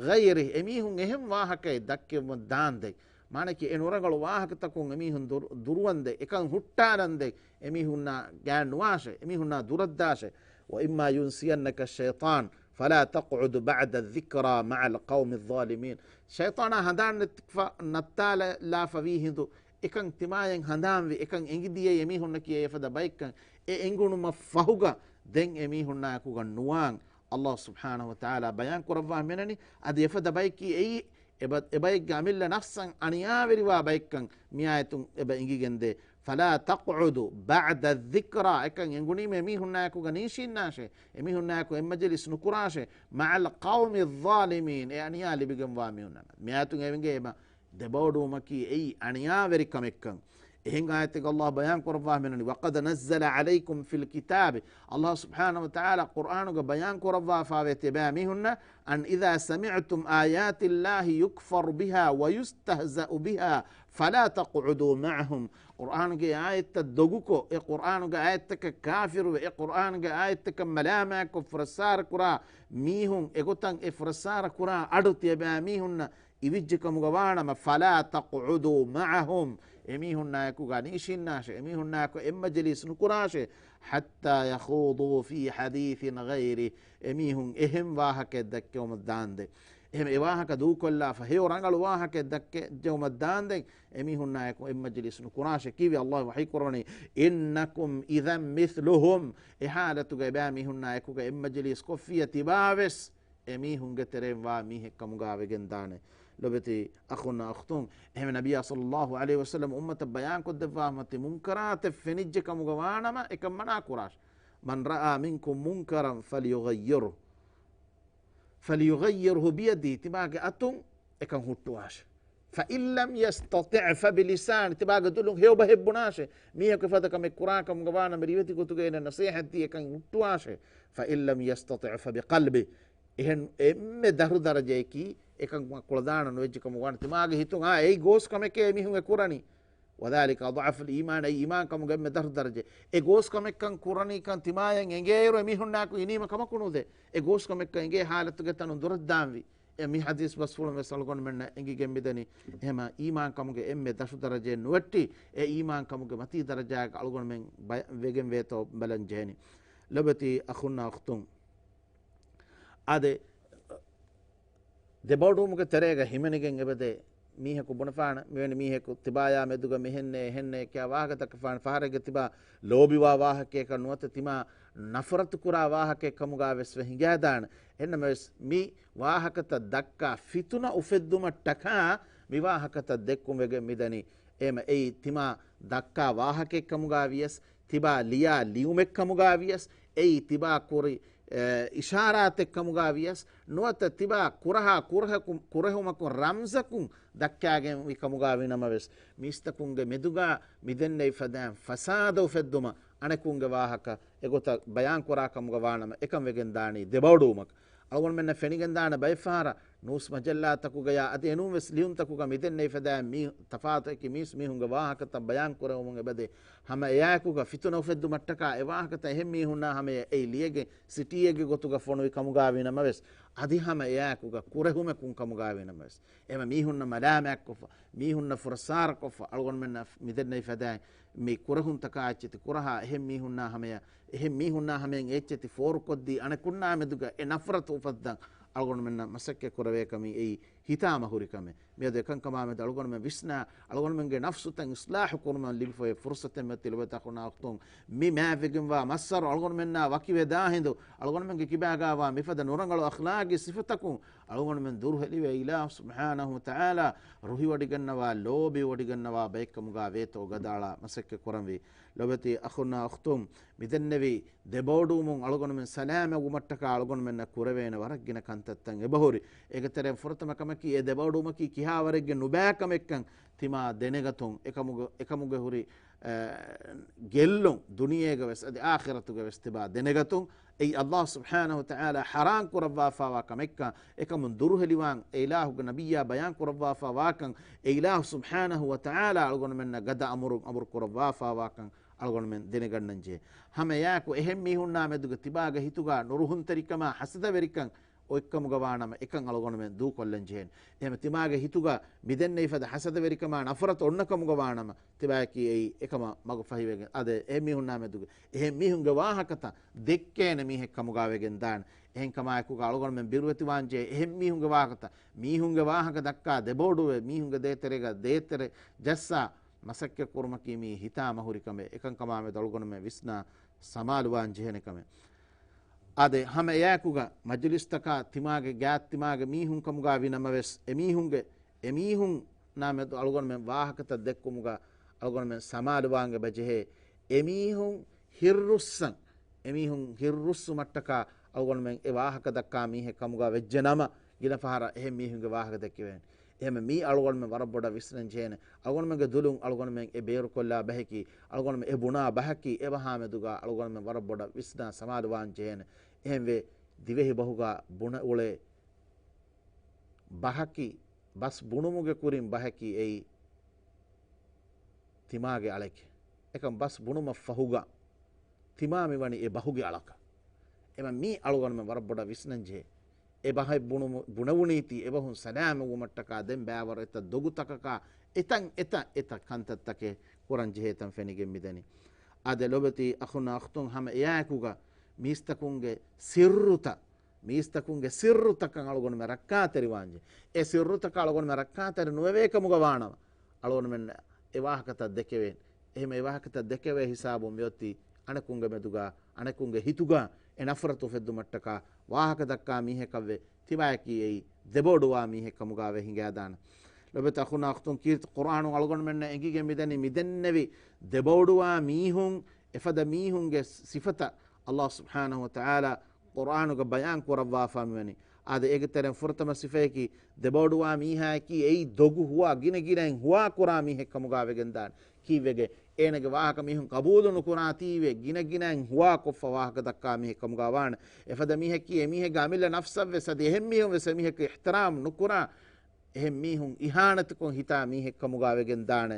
غيره، އެމީހުން އެހެން ވާހަކައެއް ދައްކެވުމަށް ދާންދެން. މާނަކީ އެން ރަނގަޅު ވާހަކަތަކުން އެމީހުން ދުރު-، ދުރުވަންދެން، އެކަން ހުއްޓާލަންދެން، އެމީހުންނާ ގާތް ނުވާށޭ، އެމީހުންނާ ދުރަށްދާށޭ. وإما ينسينك الشيطان فلا تقعد بعد الذكرى مع القوم الظالمين. ޝައިޠާނާ ހަނދާން ނެތިފަ-، ނައްތާލާފަ ވީ ހިނދު، އެކަން ތިމާޔަށް ހަނދާންވި، އެކަން އެނގިދިޔައީ އެމީހުންނަކީ އެފަދަ ބައެއްކަން، އެ އެނގުނުމަށް ފަހުގަ ދެން އެމީހުންނާއެކުގަ ނުވާން. ﷲ ސުބްޙާނަހު ވަތަޢާލާ ބަޔާން ކުރައްވާ މިނަނީ، އަދި އެފަދަ ބަޔަކީ އެއީ، އެބަ-، އެބައެއްގެ އަމިއްލަ ނަފްސަށް އަނިޔާވެރިވާ ބައެއްކަން މިއާޔަތުން އެބަ އެނގިގެންދޭ. فلا تقعد بعد الذكرى، އެކަން އެނގުނީމަ އެމީހުންނާއެކުގަ ނީށިންނާށޭ، އެމީހުންނާއެކު އެއްމަޖިލިސް ނުކުރާށޭ، مع القوم الظالمين، އެ އަނިޔާ ލިބިގެންވާ މީހުންނާ. މިއާޔަތުން އެނގޭ އެބަ ދެބައޮޑުވުމަކީ އެއީ އަނިޔާވެރިކަމެއްކަން. އެހެން އާޔަތެއް އަލްލާހު ބަޔާން ކުރައްވާ މިނަނީ، وَقَدْ نَزَّلَ عَلَيْكُمْ فِي الْكِتَابِ، އަލްލާހު ސުބްޙާނަހު ވަ ތަޢާލާ ޤުރްއާނުގަ ބަޔާން ކުރައްވާފާވޭ ތިބާ މީހުންނަށް، أَنْ إِذَا سَمِعْتُمْ آيَاتِ اللَّهِ يُكْفَرُ بِهَا وَيُسْتَهْزَأُ بِهَا فَلَا تَقْعُدُوا مَعَهُمْ. ޤުރްއާނުގެ އާޔަތްތައް ދޮގުކޮށް، އެ ޤުރްއާނުގެ އާޔަތްތަކަށް ކާފިރުވެ، އެ ޤުރްއާނުގެ އާޔަތްތަކަށް މަލާމާތްކޮށް ފުރައްސާރަ ކުރާ މީހުން އެގޮތަށް އެ ފުރައްސާރަ ކުރާ އަޑު ތިޔަބައިމީހުންނަށް އިވިއްޖެ ކަމުގަ ވާނަމަ، فَلَا تَقْعُدُوا مَعَهُمْ، އެމީހުންނާއެކުގަ ނިއިށީންނާށޭ، އެމީހުންނާއެކު އެއްމަޖިލީސް ނުކުރާށޭ، حَتَّى يَخُوضُوا فِي حَدِيثٍ غَيْرِهِ، އެމީހުން އެހެން ވާހަކައެއް ދައްކެވުމަށް ދާންދެން. އެހެން އެ ވާހަކަ ދޫކޮށްލާފަ ހެޔޮ ރަނގަޅު ވާހަކައެއް ދައްކެ ޖެއުމަށް ދާންދެން، އެމީހުންނާއެކު އެއްމަޖިލީސް ނުކުރާށޭ ކީއްވެ؟ އަލްލާހު ވަޙީ ކުރަވަނީ، إِنَّكُمْ إِذًا مِثْلُهُمْ، އެ ޙާލަތުގަ އެބައިމީހުންނާއެކުގަ އެއްމަޖިލީސް ކޮށްފިއްޔާ ތިބާވެސް އެމީހުންގެ ތެރެއިން ވާ މީހެއް ކަމުގަ ވެގެން ދާނެ. ލޮބެތި އަޚުންނާ އުޚްތުން، އެހެން ނަބިއްޔާ ޞައްލައްލާހު ޢަލައިހި ވަސައްލަމަ އުއްމަތަށް ބަޔާންކޮށްދެއްވާ މަތި މުންކަރާތެއް ފެނިއްޖެ ކަމުގަ ވާނަމަ އެކަން މަނާ ކުރާށޭ. مَنْ رَأَىٰ مِنْكُمْ مُنْكَرًا فَلْيُغَيِّرْهُ، فَلْيُغَيِّرْهُ بِيَدِهِ، ތިބާގެ އަތުން އެކަން ހުއްޓުވާށޭ. فَإِنْ لَمْ يَسْتَطِعْ فَبِلِسَانِهِ، ތިބާގެ ދުލުން ހެޔޮ ބަހެއް ބުނާށޭ. މީހަކު އެފަދަ ކަމެއް ކުރާ ކަމުގަ ވާނަމަ ރިވެތި ގޮތުގައި އޭނަ ނަސޭހަތްދީ އެކަން ހުއްޓުވާށޭ. فَإِنْ لَمْ يَسْتَطِعْ فَبِقَلْبِهِ، އެހެން އެންމެ ދަށު ދަރަޖައަކީ އެކަން ކުޅަދާނަ ނުވެއްޖެ ކަމުގަ ވާނަމަ ތިމާގެ ހިތުން އާ އެއީ ގޯސް ކަމެކޭ މީހުން އެ ކުރަނީ. وَذَٰلِكَ أَضْعَفُ الْإِيمَانِ، އެއީ އީމާން ކަމުގެ އެންމެ ދަށު ދަރަޖަ. އެ ގޯސް ކަމެއްކަން ކުރަނީކަން ތިމާޔަށް އެނގޭއިރު އެމީހުންނާއެކު އިނީމަ ކަމަކު ނުދޭ. އެ ގޯސް ކަމެއްކަން އެނގޭ ޙާލަތުގެ ތަނުން ދުރަށްދާންވީ. އެ މި ޙަދީޘް ބަސްފުޅުން ވެސް އަޅުގަނޑުމެންނަށް އެނގިގެން މިދަނީ. އެހެމަ އީމާން ކަމުގެ އެންމެ ދަށު ދަރަޖައެއް ނުވެއްޓި، އެ އީމާން ކަމުގެ މަތީ ދަރަޖާގަ އަޅުގަނޑުމެން ބަ-، ވެގެން ވޭތޯ ބަލަން ޖެހެނީ. ލޮބެތި އަޚުންނާ އުޚްތުން. އާދެ، ދެބައުޑުވުމުގެ ތެރޭގަ ހިމެނިގެން އެބަދޭ މީހަކު ބުނެފާނެ، މިވެނި މީހަކު ތިބާޔާ މެދުގަ މިހެންނޭ ހެންނޭ ކިޔާ ވާހަކަ ދައްކަފާނެ، ފަހަރެއްގަ ތިބާ ލޯބިވާ ވާހަކައަކަށް ނުވަތަ ތިމާ ނަފްރަތު ކުރާ ވާހަކައެއް ކަމުގަ ވެސް ވެ ހިނގައިދާނެ. އެހެންނަމަވެސް މި ވާހަކަތައް ދައްކާ ފިތުނަ އުފެއްދުމަށްޓަކާ މި ވާހަކަތައް ދެއްކުން ވެގެން މިދަނީ. އެހެމަ އެއީ ތިމާ ދައްކާ ވާހަކައެއް ކަމުގަ ވިޔަސް، ތިބާ ލިޔާ ލިޔުމެއް ކަމުގަ ވިޔަސް، އެއީ ތިބާ ކުރި، އެ، އިޝާރާތެއް ކަމުގަ ވިޔަސް، ނުވަތަ ތިބާ ކުރަހާ ކުރަހަކު-، ކުރެހުމަކުން ރަމްޒަކުން ދައްކާގެންވި ކަމުގަ ވިނަމަވެސް، މީސްތަކުންގެ މެދުގަ މިދެންނެވި ފަދައިން ފަސާދަ އުފެއްދުމަށް އަނެކުންގެ ވާހަކަ އެގޮތަށް ބަޔާން ކުރާ ކަމުގަ ވާނަމަ އެކަން ވެގެން ދާނީ ދެބައުޑުވުމަކަށް. އަޅުގަނޑުމެންނަށް ފެނިގެންދާނެ ބައެއް ފަހަރަށް ނޫސް މަޖައްލާތަކުގަޔާ އަދި އެނޫންވެސް ލިޔުންތަކުގަ މިދެންނެވި ފަދައިން މީ ތަފާތު އެކި މީސް މީހުންގެ ވާހަކަތައް ބަޔާން ކުރެވުމުން އެބަދޭ. ހަމަ އެއާއެކުގަ ފިތުނަ އުފެއްދުމަށްޓަކާ އެ ވާހަކަތައް އެހެން މީހުންނާ ހަމަޔަށް އެއީ ލިޔެގެން ސިޓީއެއްގެ ގޮތުގަ ފޮނުވި ކަމުގަ ވިނަމަވެސް، އަދި ހަމަ އެއާއެކުގަ ކުރެހުމަކުން ކަމުގަ ވިނަމަވެސް، އެމަ މީހުންނަށް މަލާމާތްކޮށްފަ، މީހުންނަށް ފުރައްސާރަކޮށްފަ، އަޅުގަނޑުމެންނަށް މިދެންނެވި ފަދައިން މި ކުރެހުންތަކާ އެއްޗެތި ކުރަހާ އެހެން މީހުންނާ ހަމަޔަށް އެހެން މީހުންނާ ހަމަޔަށް އެއްޗެތި ފޯރުކޮށްދީ، އަނެކުންނާ މެދުގަ އެ ނަފްރަތު އުފައްދަން އަޅުގަނޑުމެންނަށް މަސައްކަތް ކުރެވޭކަމީ އެއީ ހިތާމަ ހުރި ކަމެއް. މިއަދު އެކަންކަމާ މެދު އަޅުގަނޑުމެން ވިސްނާ، އަޅުގަނޑުމެންގެ ނަފްސުތައް އިޞްލާޙު ކުރުމަށް ލިބިފައި ފުރުޞަތެއް މެދު ތިލަބަތަކުނާ އުޚްތުން، މި މާތްވެގެންވާ މައްސަރު އަޅުގަނޑުމެންނާ ވަކިވެދާ ހިނދު، އަޅުގަނޑުމެންގެ ކިބާގާވާ މިފަދަ ނުރަނގަޅު އަޚްލާގީ ސިފަތަކުން އަޅުގަނޑުމެން ދުރުހެލިވެ، އިލާހު ސުބްޙާނަހު ވަތަޢާލާ ރުހިވޮޑިގަންނަވާ، ލޯބިވޮޑިގަންނަވާ ބައެއްކަމުގާ ވޭތޯ ގަދައަޅާ މަސައްކަތް ކުރަންވީ. ލޮބެތި އަޚުންނާ އުޚްތުން، މިދެންނެވި ދެބައުޑުވުމުން އަޅުގަނޑުމެން ސަލާމަތްވުމަށްޓަކާ އަޅުގަނޑުމެންނަށް ކުރެވޭނެ ވަރަށް ގިނަ ކަންތައްތައް އެބަހުރި. އޭގެ ތެރެއިން ފުރަތަމަ ކަމަކީ، އެ ދެބައުޑުވުމަކީ ކިހާވަރެއްގެ ނުބައި ކަމެއްކަން ތިމާ ދެނެގަތުން، އެކަމުގެ، އެކަމުގެ ހުރި، އަ، ގެއްލުން ދުނިޔޭގަ ވެސް އަދި އާޚިރަތުގަ ވެސް ތިބާ ދެނެގަތުން، އެއީ އަލްލާހު ސުބްޙާނަހު ވަތަޢާލާ ޙަރާމް ކުރައްވާފާވާ ކަމެއްކަން، އެކަމުން ދުރުހެލިވާން، އެ އިލާހުގެ ނަބިއްޔާ ބަޔާން ކުރައްވާފާވާކަން، އެ އިލާހު ސުބްޙާނަހު ވަތަޢާލާ އަޅުގަނޑުމެންނަށް ގަދަ އަމުރުން އަމުރު ކުރައްވާފާވާކަން އަޅުގަނޑުމެން ދެނެގަންނަންޖެހޭ. ހަމައެއާއެކު އެހެން މީހުންނާ މެދުގަ ތިބާގެ ހިތުގަ ނުރުހުންތެރިކަމާ ހަސަދަވެރިކަން އޮތްކަމުގަ ވާނަމަ އެކަން އަޅުގަނޑުމެން ދޫކޮށްލަން ޖެހޭނެ. އެހެން ތިމާގެ ހިތުގަ މިދެންނެވި ފަދަ ހަސަދަވެރިކަމާ ނަފްރަތު އޮންނަ ކަމުގަ ވާނަމަ، ތިބާޔަކީ އެއީ އެކަމަށް މަގު ފަހިވެގެން އަދެ އެހެން މީހުންނާ މެދުގެ އެހެން މީހުންގެ ވާހަކަތައް ދެއްކޭނެ މީހެއް ކަމުގަ ވެގެން ދާނެ. އެހެން ކަމާއެކުގަ އަޅުގަނޑުމެން ބިރުވެތިވާން ޖެހޭ އެހެން މީހުންގެ ވާހަކަތައް، މީހުންގެ ވާހަކަ ދައްކާ ދެބައުޑުވެ، މީހުންގެ ދޭތެރޭގަ ދޭތެރެ ޖައްސާ މަސައްކަތް ކުރުމަކީ މީ ހިތާމަ ހުރި ކަމެއް. އެކަންކަމާ މެދު އަޅުގަނޑުމެން ވިސްނާ ސަމާލުވާން ޖެހޭނެ ކަމެއް. އާދެ، ހަމަ އެއާއެކުގަ މަޖިލިސްތަކާ ތިމާގެ ގާތް ތިމާގެ މީހުން ކަމުގަ ވިނަމަވެސް، އެމީހުންގެ، އެމީހުންނާ މެދު އަޅުގަނޑުމެން ވާހަކަތައް ދެއްކުމުގަ އަޅުގަނޑުމެން ސަމާލުވާން އެބަ ޖެހޭ. އެމީހުން ހިއްރުއްސަން، އެމީހުން ހިއްރުއްސުމަށްޓަކާ އަޅުގަނޑުމެން އެ ވާހަކަ ދައްކާ މީހެއް ކަމުގަ ވެއްޖެ ނަމަ، ގިނަ ފަހަރަށް އެހެން މީހުންގެ ވާހަކަ ދެއްކެވޭނެ. އެހެންވެ، މީ އަޅުގަނޑުމެން ވަރަށް ބޮޑަށް ވިސްނަން ޖެހޭނެ. އަޅުގަނޑުމެންގެ ދުލުން އަޅުގަނޑުމެން އެ ބޭރުކޮށްލާ ބަހަކީ، އަޅުގަނޑުމެން އެ ބުނާ ބަހަކީ، އެ ބަހާ މެދުގަ އަޅުގަނޑުމެން ވަރަށް ބޮޑަށް ވިސްނާ ސަމާލުވާން ޖެހޭނެ. އެހެންވެ، ދިވެހި ބަހުގަ ބުނެ އުޅޭ ބަހަކީ، ބަސް ބުނުމުގެ ކުރިން ބަހަކީ އެއީ ތިމާގެ އަޅެކޭ. އެކަމް ބަސް ބުނުމަށް ފަހުގަ ތިމާ މިވަނީ އެ ބަހުގެ އަޅަކަށް. އެމަ މީ އަޅުގަނޑުމެން ވަރަށް ބޮޑަށް ވިސްނަން ޖެހޭ. އެ ބަހެއް ބުނުމު-، ބުނެވުނީތީ އެބަހުން ސަލާމަތްވުމަށްޓަކާ ދެން ބައިވަރު އެތައް ދޮގުތަކަކާ އެތައް އެތައް އެތައް ކަންތައްތަކެއް ކުރަން ޖެހޭ ތަން ފެނިގެން މިދަނީ. އާދެ، ލޮބެތި އަޚުންނާ އަޚްތުން، ހަމަ އެއާއެކުގަ މީސްތަކުންގެ ސިއްރުތައް، މީސްތަކުންގެ ސިއްރުތަކަށް އަޅުގަނޑުމެން ރައްކާތެރިވާންޖެ. އެ ސިއްރުތަކަށް އަޅުގަނޑުމެން ރައްކާތެރި ނުވެވޭ ކަމުގަ ވާނަމަ، އަޅުގަނޑުމެން އެ ވާހަކަތައް ދެކެވޭނެ. އެހެން އެ ވާހަކަތައް ދެކެވޭ ހިސާބުން މިއޮތީ އަނެކުންގެ މެދުގަ، އަނެކުންގެ ހިތުގަ އެ ނަފްރަތު އުފެއްދުމަށްޓަކާ ވާހަކަ ދައްކާ މީހަކަށްވެ ތިބާއަކީ އެއީ ދެބޯޑުވާ މީހެއް ކަމުގަވެ ހިނގާދާނެ. ލޮބެތި އަޚުންނާ އަޚްތުން، ކީރިތި ޤުރްއާނުން އަޅުގަނޑުމެންނަށް އެނގިގެން މިދަނީ މިދެންނެވި ދެބޯޑުވާ މީހުން، އެފަދަ މީހުންގެ ސިފަތައް ﷲ ސުބްޙާނަހޫ ވަތަޢާލާ ޤުރްއާނުގަ ބަޔާން ކުރައްވާފާ މިވަނީ. އާދެ، އޭގެ ތެރެއިން ފުރަތަމަ ސިފައަކީ، ދެބޯޑުވާ މީހާއަކީ އެއީ ދޮގު ހުވާ، ގިނަ ގިނައިން ހުވާ ކުރާ މީހެއް ކަމުގަ ވެގެންދާނެ. ކީއްވެގެ؟ އޭނަގެ ވާހަކަ މީހުން ޤަބޫލު ނުކުރާތީވެ، ގިނަ ގިނައިން ހުވާ ކޮށްފަ ވާހަކަ ދައްކާ މީހެއް ކަމުގަ ވާނެ. އެފަދަ މީހަކީ އެމީހެއްގެ އަމިއްލަ ނަފްސަށްވެސް އަދި އެހެން މީހުންވެސް އެމީހަކު އިޙްތިރާމް ނުކުރާ، އެހެން މީހުން އިހާނަތުކޮށް ހިތާ މީހެއް ކަމުގަ ވެގެންދާނެ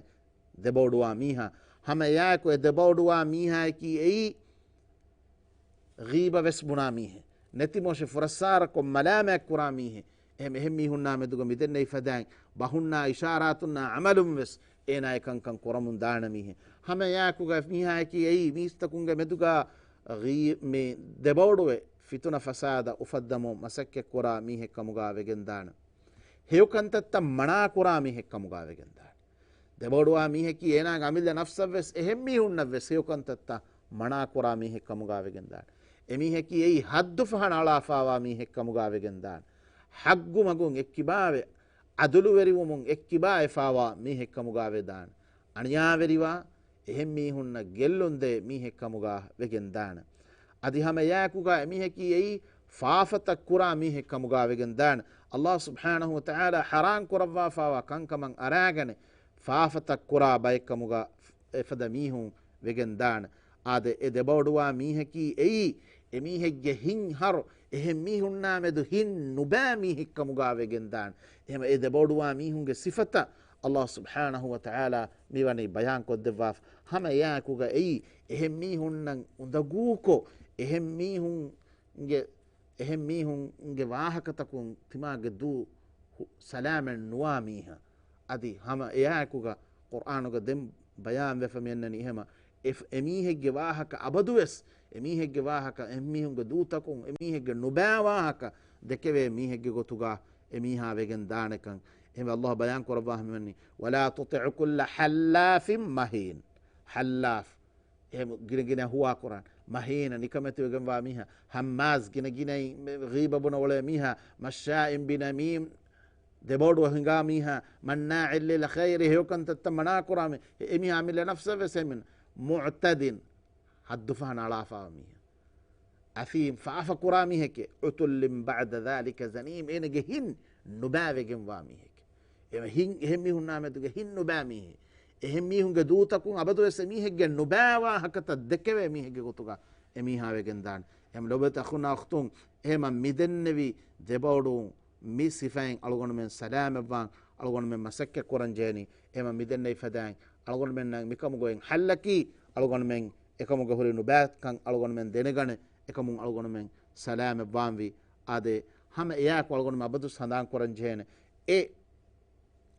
ދެބޯޑުވާ މީހާ. ހަމަ އެއާއެކު އެ ދެބޯޑުވާ މީހާއަކީ އެއީ ޣީބަ ވެސް ބުނާ މީހެއް، ނެތިމޮށެ ފުރައްސާރަކޮށް މަލާމާތް ކުރާ މީހެއް، އެހެން އެހެން މީހުންނާ މެދުގަ މިދެންނެވި ފަދައިން ބަހުންނާ އިޝާރާތުންނާ އަމަލުން ވެސް އޭނާ އެކަންކަން ކުރަމުން ދާނެ މީހެއް. ހަމަ އެއާއެކުގަ މީހާއަކީ އެއީ މީސްތަކުންގެ މެދުގަ ޣީ-، މި ދެބޯޑުވެ ފިތުނަ ފަސާދަ އުފައްދަމުން މަސައްކަތްކުރާ މީހެއް ކަމުގަ ވެގެންދާނެ. ހެޔޮ ކަންތައްތައް މަނާކުރާ މީހެއް ކަމުގަ ވެގެންދާނެ. ދެބޯޑުވާ މީހަކީ އޭނާގެ އަމިއްލަ ނަފްސަށްވެސް އެހެން މީހުންނަށްވެސް ހެޔޮ ކަންތައްތައް މަނާކުރާ މީހެއް ކަމުގަ ވެގެންދާނެ. އެމީހަކީ އެއީ ހައްދު ފަހަނަ އަޅާފާވާ މީހެއް ކަމުގަ ވެގެންދާނެ. ޙައްޤު މަގުން އެއްކިބާވެ، ޢަދުލުވެރިވުމުން އެއްކިބާ އެފާވާ މީހެއް ކަމުގަ ވެދާނެ. އަނިޔާވެރިވާ، އެހެން މީހުންނަށް ގެއްލުންދޭ މީހެއް ކަމުގަ ވެގެންދާނެ. އަދި ހަމަ އެއާއެކުގަ އެމީހަކީ އެއީ ފާފަތައް ކުރާ މީހެއް ކަމުގަ ވެގެންދާނެ. ﷲ ސުބްޙާނަހޫ ވަތަޢާލާ ޙަރާން ކުރައްވާފާވާ ކަންކަމަށް އަރާގަނެ ފާފަތައް ކުރާ ބައެއް ކަމުގަ އެފަދަ މީހުން ވެގެންދާނެ. އާދެ، އެ ދެބޯޑުވާ މީހަކީ އެއީ އެމީހެއްގެ ހިތް ހަރު، އެހެން މީހުންނާ މެދު ހިތް ނުބައި މީހެއް ކަމުގަ ވެގެންދާނެ. އެހެން އެ ދެބޯޑުވާ މީހުންގެ ސިފަތައް ﷲ ސުބްޙާނަހޫ ވަތަޢާލާ މިވަނީ ބަޔާން ކޮށްދެއްވާފަ. ހަމަ އެއާއެކުގަ އެއީ އެހެން މީހުންނަށް އުނދަގޫކޮށް، އެހެން މީހުންގެ، އެހެން މީހުންގެ ވާހަކަތަކުން ތިމާގެ ދޫ ހު-، ސަލާމަތް ނުވާ މީހާ. އަދި ހަމަ އެއާއެކުގަ ޤުރްއާނުގަ ދެން ބަޔާންވެފަ މިއަންނަނީ އެހެމަ އެ-، އެމީހެއްގެ ވާހަކަ އަބަދުވެސް، އެމީހެއްގެ ވާހަކަ، އެމީހުންގެ ދޫތަކުން، އެމީހެއްގެ ނުބައި ވާހަކަ ދެކެވޭ މީހެއްގެ ގޮތުގަ އެމީހާ ވެގެން ދާނެކަން. އެހެންވެ، ﷲ ބަޔާން ކުރައްވާ ހަމަވަނީ، "ولا تطع كل حلاف مهين." ޙައްލާފް، އެހެން ގިނަގިނަ ހުވާ ކުރާން. މަހީނަ، ނިކަމެތިވެގެންވާ މީހާ. ހައްމާޒް، ގިނަގިނައިން ޣީބަ ބުނެ އުޅޭ މީހާ. މައްޝާއިން ބިނަމީމް، ދެބޯޑު ހިނގާ މީހާ. މަންނާޢިން ލިލް ޚައިރި، ހެޔޮ ކަންތައްތައް މަނާ ކުރާ މީ. އެ-، އެމީހާ އަމިއްލަ ނަފްސަށް ވެސް އެމިން. މުޢްތަދިން، ހައްދު ފަހަނަ އަޅާފާ މީހާ. އަސީމް، ފާފަ ކުރާ މީހެކޭ. ޢުތުއްލިން ބަޢްދަ ޛާލިކަ ޒަނީމް، އޭނަގެ ހިތް ނުބައިވެގެންވާ މީހެކޭ. އެ ހިތް، އެހެން މީހުންނާ މެދުގެ ހިތް ނުބައި މީހެއް. އެހެން މީހުންގެ ދޫތަކުން އަބަދުވެސް އެމީހެއްގެ ނުބައި ވާހަކަތައް ދެކެވޭ މީހެއްގެ ގޮތުގަ އެމީހާ ވެގެން ދާނެ. އެހެން ލޮބުވެތި އަޚުންނާ އުޚްތުން، އެހެމަ މިދެންނެވި ދެބައޮޑުވުން މި ސިފައިން އަޅުގަނޑުމެން ސަލާމަތްވާން، އަޅުގަނޑުމެން މަސައްކަތް ކުރަން ޖެހެނީ. އެހެމަ މިދެންނެވި ފަދައިން އަޅުގަނޑުމެންނަށް މިކަމުގައި ހައްލަކީ އަޅުގަނޑުމެން އެކަމުގަ ހުރި ނުބައިކަން އަޅުގަނޑުމެން ދެނެގަނެ، އެކަމުން އަޅުގަނޑުމެން ސަލާމަތްވާންވީ. އާދެ، ހަމަ އެއާއެކު އަޅުގަނޑުމެން އަބަދު ހަނދާން ކުރަން ޖެހޭނެ. އެ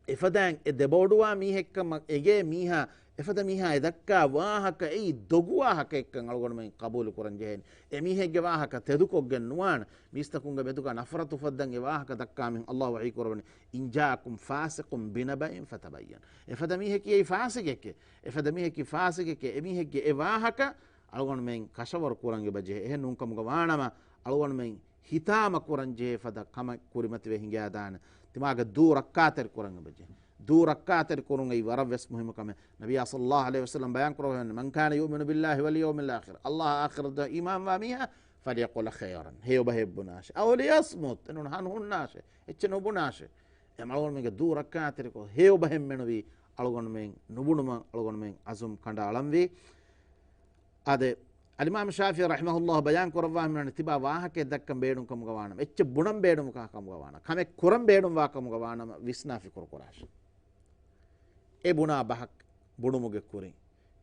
އެފަދައިން އެ ދެބައޮޑުވާ މީހެއްކަމަށް އެނގޭ މީހާ، އެފަދަ މީހާ އެ ދައްކާ ވާހަކަ އެއީ ދޮގު ވާހަކައެއްކަން އަޅުގަނޑުމެން ޤަބޫލު ކުރަން ޖެހޭނެ. އެ މީހެއްގެ ވާހަކަ ތެދުކޮށްގެން ނުވާނެ. މީސްތަކުންގެ މެދުގަ ނަފްރަތު އުފައްދަން އެ ވާހަކަ ދައްކާ މީހުން ﷲ ވަޙީ ކުރަވަނީ، "إن جاءكم فاسق بنبإ فتبينوا." އެފަދަ މީހަކީ އެއީ ފާސިގެކޭ. އެފަދަ މީހަކީ ފާސިގެކޭ. އެ މީހެއްގެ އެ ވާހަކަ އަޅުގަނޑުމެން ކަށަވަރު ކުރަން އެބަޖެހޭ. އެހެން ނޫންކަމުގަ ވާނަމަ، އަޅުގަނޑުމެން ހިތާމަ ކުރަން ޖެހޭ ފަދަ ކަމެއް ކުރިމަތިވެ ހިނގާދާނެ. ތިމާގެ ދޫ ރައްކާތެރި ކުރަން އެބަޖެހޭ. ދޫ ރައްކާތެރި ކުރުން އެއީ ވަރަށް ވެސް މުހިއްމު ކަމެއް. ނަބިއްޔާ ޞައްލައްލާހު ޢަލައިހި ވަސައްލަމް ބަޔާން ކުރައްވަނީ، "من كان يؤمن بالله واليوم الآخر." ﷲ އާޚިރަތު އީމާންވާ މީހާ، "فليقل خيرا." ހެޔޮ ބަހެއް ބުނާށޭ. "أو ليصمت." އެނޫން ހަނު ހުންނާށޭ. އެއްޗެއް ނުބުނާށޭ. އަޅުގަނޑުމެންގެ ދޫ ރައްކާތެރިކޮށް ހެޔޮ ބަހެއް މެނުވީ އަޅުގަނޑުމެން ނުބުނުމަށް އަޅުގަނޑުމެން އަޒުމް ކަނޑައަޅަންވީ. އާދެ، އަލްއިމާމު ޝާފިޢީ ރަޙިމަހުﷲ ބަޔާން ކުރައްވާ މިވަނީ ތިބާ ވާހަކައެއް ދައްކަން ބޭނުން ކަމުގަ ވާނަމަ، އެއްޗެއް ބުނަން ބޭނުން ކަމުގަ ވާނަމަ، ކަމެއް ކުރަން ބޭނުން ވާ ކަމުގަ ވާނަމަ، ވިސްނާ ފިކުރު ކުރާށޭ. އެ ބުނާ ބަހަކު ބުނުމުގެ ކުރިން،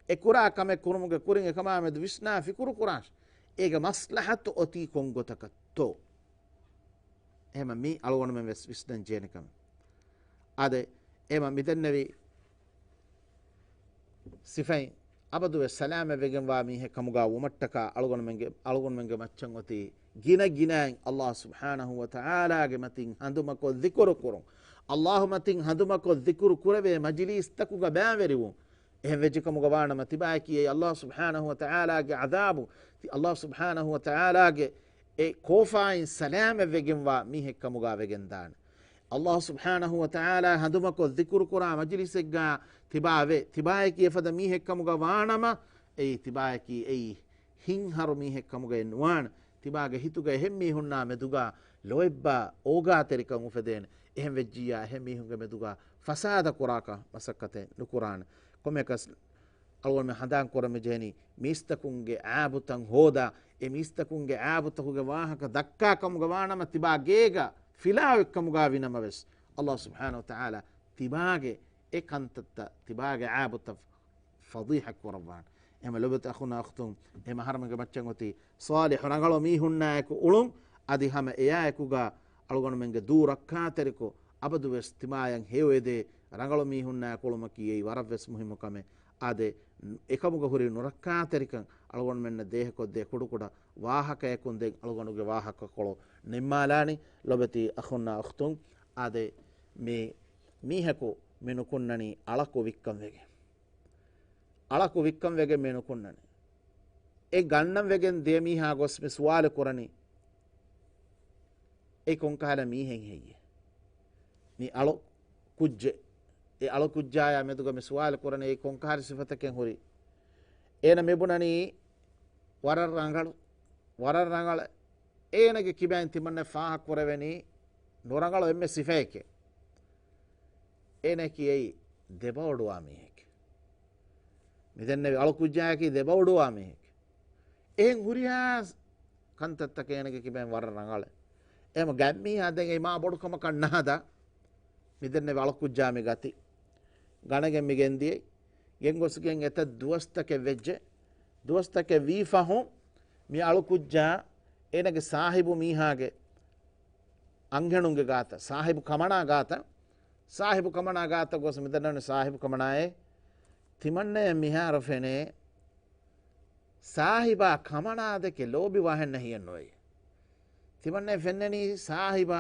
އެ ކުރާ ކަމެއް ކުރުމުގެ ކުރިން އެކަމާ މެދު ވިސްނާ ފިކުރު ކުރާށޭ. އޭގެ މަސްލަހަތު އޮތީ ކޮން ގޮތަކަށްތޯ؟ އެހެމަ މީ އަޅުގަނޑުމެން ވެސް ވިސްނަން ޖެހޭނެ ކަމެއް. އާދެ، އެހެމަ މިދެންނެވި ސިފައިން އަބަދުވެސް ސަލާމަތްވެގެންވާ މީހެއް ކަމުގަ ވުމަށްޓަކާ އަޅުގަނޑުމެންގެ، އަޅުގަނޑުމެންގެ މައްޗަށް އޮތީ ގިނަ ގިނައިން އައްލާހު ސުބްޙާނަހު ވަ ތަޢާލާގެ މަތިން ހަނދުމަކޮށް ޛިކުރު ކުރުން، އައްލާހު މަތިން ހަނދުމަކޮށް ޛިކުރު ކުރެވޭ މަޖިލީސްތަކުގަ ބައިވެރިވުން. އެހެން ވެއްޖެ ކަމުގަ ވާނަމަ، ތިބާއަކީ އެއީ އައްލާހު ސުބްޙާނަހު ވަ ތަޢާލާގެ ޢަޛާބު، ތި އައްލާހު ސުބްޙާނަހު ވަ ތަޢާލާގެ އެ ކޯފާއިން ސަލާމަތްވެގެންވާ މީހެއް ކަމުގަ ވެގެންދާނެ. އައްލާހު ސުބްޙާނަހު ވަ ތަޢާލާ ހަނދުމަކޮށް ޛިކުރު ކުރާ މަޖިލިސެއްގަ ތިބާވެ، ތިބާއަކީ އެފަދަ މީހެއް ކަމުގަ ވާނަމަ، އެއީ ތިބާއަކީ އެއީ ހިތްހަރު މީހެއް ކަމުގައެއް ނުވާނެ. ތިބާގެ ހިތުގަ އެހެން މީހުންނާ މެދުގަ ލޯތްބާ އޯގާތެރިކަން އުފެދޭނެ. އެހެން ވެއްޖިއްޔާ އެހެން މީހުންގެ މެދުގަ ފަސާދަ ކުރާކަށް މަސައްކަތެއް ނުކުރާނެ. ކޮންމެއަކަސް އަޅުގަނޑުމެން ހަނދާން ކުރަން މި ޖެހެނީ މީސްތަކުންގެ އައިބުތައް ހޯދާ، އެ މީސްތަކުންގެ އައިބުތަކުގެ ވާހަކަ ދައްކާ ކަމުގަ ވާނަމަ، ތިބާ ގޭގަ ފިލާވެއްކަމުގަ ވިނަމަވެސް، އައްލާހު ސުބްޙާނަހު ވަ ތަޢާލާ ތިބާގެ އެ ކަންތައްތައް، ތިބާގެ އައިބުތައް ފަޟީޙަތް ކުރައްވާނެ. އެހެމަ ލޮބުވެތި އަޚުންނާ އުޚްތުން، އެ މަޙްރަމުގެ މައްޗަށް އޮތީ ޞާލިޙު ރަނގަޅު މީހުންނާއެކު އުޅުން، އަދި ހަމަ އެއާއެކުގަ އަޅުގަނޑުމެންގެ ދޫ ރައްކާތެރިކޮށް، އަބަދުވެސް ތިމާޔަށް ހެޔޮއެދޭ ރަނގަޅު މީހުންނާއެކު އުޅުމަކީ އެއީ ވަރަށްވެސް މުހިއްމު ކަމެއް. އާދެ، އެކަމުގަ ހުރި ނުރައްކާތެރިކަން އަޅުގަނޑުމެންނަށް ދޭހަކޮށްދޭ ކުޑަކުޑަ ވާހަކަޔަކުން ދެން އަޅުގަނޑުގެ ވާހަކަކޮޅު ނިންމާލާނީ. ލޮބުވެތި އަޚުންނާ އުޚްތުން، އާދެ، މި މީހަކު މި ނުކުންނަނީ އަޅަކު ވިއްކަން ވެގެން. އަޅަކު ވިއްކަން ވެގެން މި ނުކުންނަނީ. އެ ގަންނަން ވެގެން ދިޔަ މީހާ ގޮސް މި ސުވާލު ކުރަނީ، އެ ކޮންކަހަލަ މީހެއް ހެއްޔޭ؟ މި އަޅު ކުއްޖެއް. އެ އަޅު ކުއްޖާޔާ މެދުގަ މި ސުވާލު ކުރަނީ، އެ ކޮންކަހަލަ ސިފަތަކެއް ހުރި؟ އޭނަ މި ބުނަނީ ވަރަށް ރަނގަޅު، ވަރަށް ރަނގަޅަށް. އޭނަގެ ކިބައިން ތިމަންނަ ފާހަގަ ކުރެވެނީ ނުރަނގަޅު އެންމެ ސިފައެކޭ. އޭނައަކީ އެއީ ދެބައޮޑުވާ މީހެކޭ. މި ދެންނެވި އަޅު ކުއްޖާއަކީ ދެބައޮޑުވާ މީހެކޭ. އެހެން ހުރިހާ ކަންތައްތަކެއް އޭނަގެ ކިބައިން ވަރަށް ރަނގަޅޭ. އެހެމަ ގަތްމީހާ ދެން އެ މާ ބޮޑު ކަމަކަށް ނަހަދާ، މި ދެންނެވި އަޅު ކުއްޖާ މި ގަތީ. ގަނެގެން މި ގެންދިޔައީ. ގެންގޮސްގެން އެތައް ދުވަސްތަކެއް ވެއްޖެ. ދުވަސްތަކެއް ވީ ފަހުން މި އަޅު ކުއްޖާ އޭނަގެ ސާހިބު މީހާގެ އަންހެނުންގެ ގާތަށް، ސާހިބު ކަމަނާ ގާތަށް، ސާހިބު ކަމަނާ ގާތަށް ގޮސް މި ދަންނަވަނީ ސާހިބު ކަމަނާއޭ. ތިމަންނަޔަށް މިހާރު ފެނޭ ސާހިބާ ކަމަނާ ދެކެ ލޯބިވާހެންނެއް ހިޔެއްނުވޭ. ތިމަންނަޔަށް ފެންނަނީ ސާހިބާ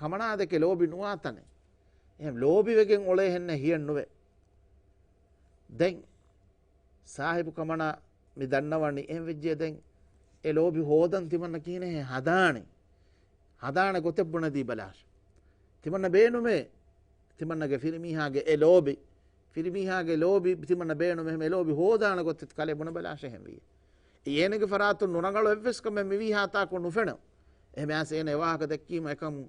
ކަމަނާ ދެކެ ލޯބި ނުވާތަނެއް. އެހެން ލޯބިވެގެން އުޅޭހެންނެއް ހިޔެއްނުވޭ. ދެން ސާހިބު ކަމަނާ މި ދަންނަވަނީ އެހެން ވެއްޖެ ދެން އެ ލޯބި ހޯދަން ތިމަންނަ ކިހިނެއް ހަދާނީ؟ ހަދާނެ ގޮތެއް ބުނެދީ ބަލާށޭ. ތިމަންނަ ބޭނުމޭ ތިމަންނަގެ ފިރިމީހާގެ އެ ލޯބި، ފިރިމީހާގެ ލޯބި ތިމަންނަ ބޭނުމޭ. އެހެމަ އެ ލޯބި ހޯދާނެ ގޮތެއް ކަލޭ ބުނެބަލާށޭ އެހެންވީ. އޭނަގެ ފަރާތުން ނުރަނގަޅު އެއްވެސް ކަމެއް މިވީހާ ތާކު ނުފެނޭ. އެހެމަ އޭނަ އެ ވާހަކަ ދެއްކީމަ އެކަމު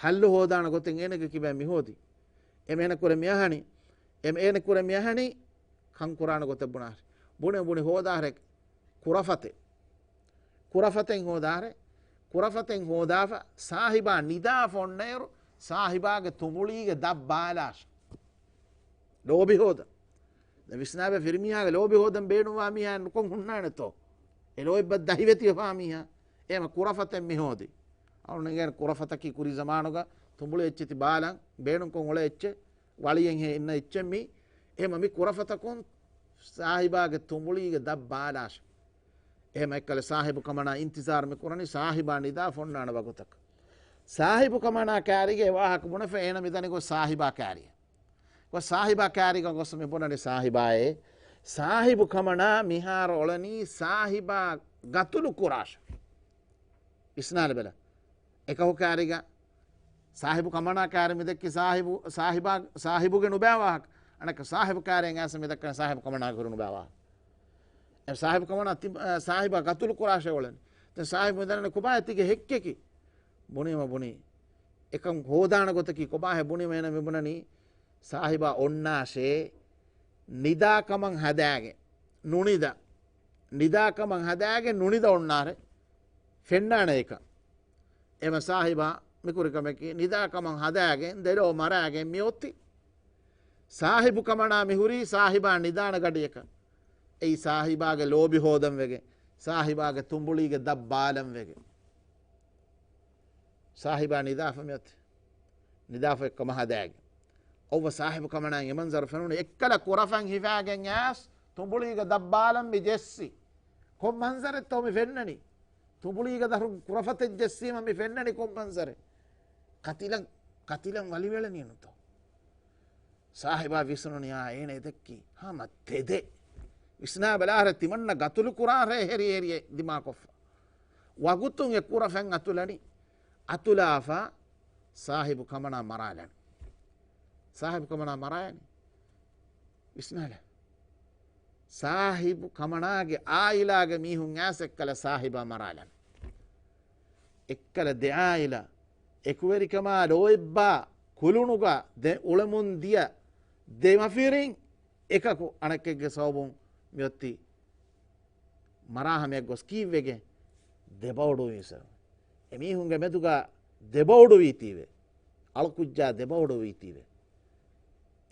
ހައްލު ހޯދާނެ ގޮތެއް އޭނަގެ ކިބައިން މި ހޯދީ. އެމީހަކު މި އަހަނީ، އެމީހަކު މި އަހަނީ ކަންކުރާނެ ގޮތެއް ބުނާށޭ. ބުނި ބުނި ހޯދާށޭ ކުރަފަތެއް. ކުރަފަތެއް ހޯދާށޭ. ކުރަފަތެއް ހޯދާފަ ސާހިބާ ނިދާފަ އޮންނައިރު ސާހިބާގެ ތުނބުޅީގެ ދަށް ބާލާށޭ. ލޯބި ހޯދަން. ދެން ވިސްނާބަ، ފިރިމީހާގެ ލޯބި ހޯދަން ބޭނުންވާ މީހާ ނުކޮން ހުންނާނެތޯ؟ އެ ލޯތްބަށް ދަހިވެތިވެފާ މީހާ. އެހެމަ ކުރަފަތެއް މި ހޯދީ. އަޅުގަނޑުމެން ކުރަފަތަކީ ކުރީ ޒަމާނުގަ ތުނބުޅި އެއްޗެތި ބާލަން ބޭނުންކޮށް އުޅޭ އެއްޗެއް. ވަޅިއެއްހެން އިންނަ އެއްޗެއް މީ. އެހެމަ މި ކުރަފަތަކުން ސާހިބާގެ ތުނބުޅީގެ ދަށް ބާލާށޭ. އެހެމަ އެއްކަލަ ސާހިބު ކަމަނާ އިންތިޒާރު މި ކުރަނީ ސާހިބާ ނިދާ ފޮންނާނެ ވަގުތަކަށް. ސާހިބު ކަމަނާ ކާރީގަ އެ ވާހަކަ ބުނެފަ އޭނަ މި ދަނީ ގޮސް ސާހިބާ ކާރީ. ގޮސް ސާހިބާ ކާރީގަ ގޮސް މި ބުނަނީ ސާހިބާއޭ. ސާހިބު ކަމަނާ މިހާރު އުޅެނީ ސާހިބާ ގަތުލު ކުރާށޭ. ވިސްނާލަބަލަ. އެކަހު ކާރީގަ ސާހިބު ކަމަނާ ކާރި މި ދެއްކި ސާހިބު، ސާހިބާ، ސާހިބުގެ ނުބައި ވާހަކަ. އަނެއްކާ ސާހިބު ކާރިއަށް އައިސް މި ދައްކަނީ ސާހިބު ކަމަނާގެ ހުރި ނުބައި ވާހަކަ. އެ ސާހިބު ކަމަނާ ތި-، އަ، ސާހިބާ ގަތުލު ކުރާށޭ އުޅެނީ. ދެން ސާހިބު މި ދަނީ ކޮބާ ތިގެ ހެއްކެކީ؟ ބުނީމަ ބުނީ. އެކަން ހޯދާނެ ގޮތަކީ ކޮބާހޭ ބުނީމަ އޭނަ މިބުނަނީ، ސާހިބާ އޮންނާށޭ ނިދާކަމަށް ހަދާގެން ނުނިދާ، ނިދާކަމަށް ހަދާގެން ނުނިދަ އޮންނާރެ ފެންނާނެ އެކަން. އެމަ ސާހިބާ މިކުރި ކަމަކީ ނިދާކަމަށް ހަދާގެން ދެލޯ މަރާގެން މިއޮތީ. ސާހިބު ކަމަނާ މިހުރީ ސާހިބާ ނިދާނެ ގަޑިއަކަށް. އެއީ ސާހިބާގެ ލޯބި ހޯދަން ވެގެން، ސާހިބާގެ ތުނބުޅީގެ ދަށް ބާލަން ވެގެން. ސާހިބާ ނިދާފަ މިއޮތީ. ނިދާފަ އެއްކަމަށް ހަދާގެން. އޮއްވަ ސާހިބު ކަމަނާ އެ މަންޒަރު ފެނުނީ އެއްކަލަ ކުރަފަން ހިފާގެން އައިސް ތުނބުޅީގެ ދަށް ބާލަން މި ޖެއްސި. ކޮން މަންޒަރެއްތޯ މި ފެންނަނީ؟ ތުނބުޅީގެ ދަށުން ކުރަފަތެއް ޖެއްސީމަ މި ފެންނަނީ ކޮން މަންޒަރެއް؟ ކަތިލަން، ކަތިލަން ވަލިވެޅެނީނުތޯ؟ ސާހިބާ ވިސްނުނީ އާ އޭނަ އެ ދެއްކީ ހަމަ ތެދެއް. ވިސްނާ ބަލާހަރެ ތިމަންނަ ގަތުލު ކުރާ ރޭ ހެރި ހެރިއެއް ދިމާކޮށްފަ. ވަގުތުން އެ ކުރަފަން އަތުލަނީ. އަތުލާފަ ސާހިބު ކަމަނާ މަރާލަނީ. ސާހިބު ކަމަނާ މަރާލަނީ. ވިސްނާލަ. ސާހިބު ކަމަނާގެ އާއިލާގެ މީހުން އައިސް އެއްކަލަ ސާހިބާ މަރާލަނީ. އެއްކަލަ ދެ އާއިލާ އެކުވެރިކަމާ ލޯތްބާ ކުލުނުގަ ދެ އުޅެމުން ދިޔަ ދެމަފިރިން އެކަކު އަނެކެއްގެ ސަބަބުން މިއޮތީ މަރާހަމަޔަށް ގޮސް ކީއްވެގެން ދެބައުޑުވީ ސަބަބުން. އެމީހުންގެ މެދުގަ ދެބައުޑުވީތީވެ. އަޅުކުއްޖާ ދެބައުޑުވީތީވެ.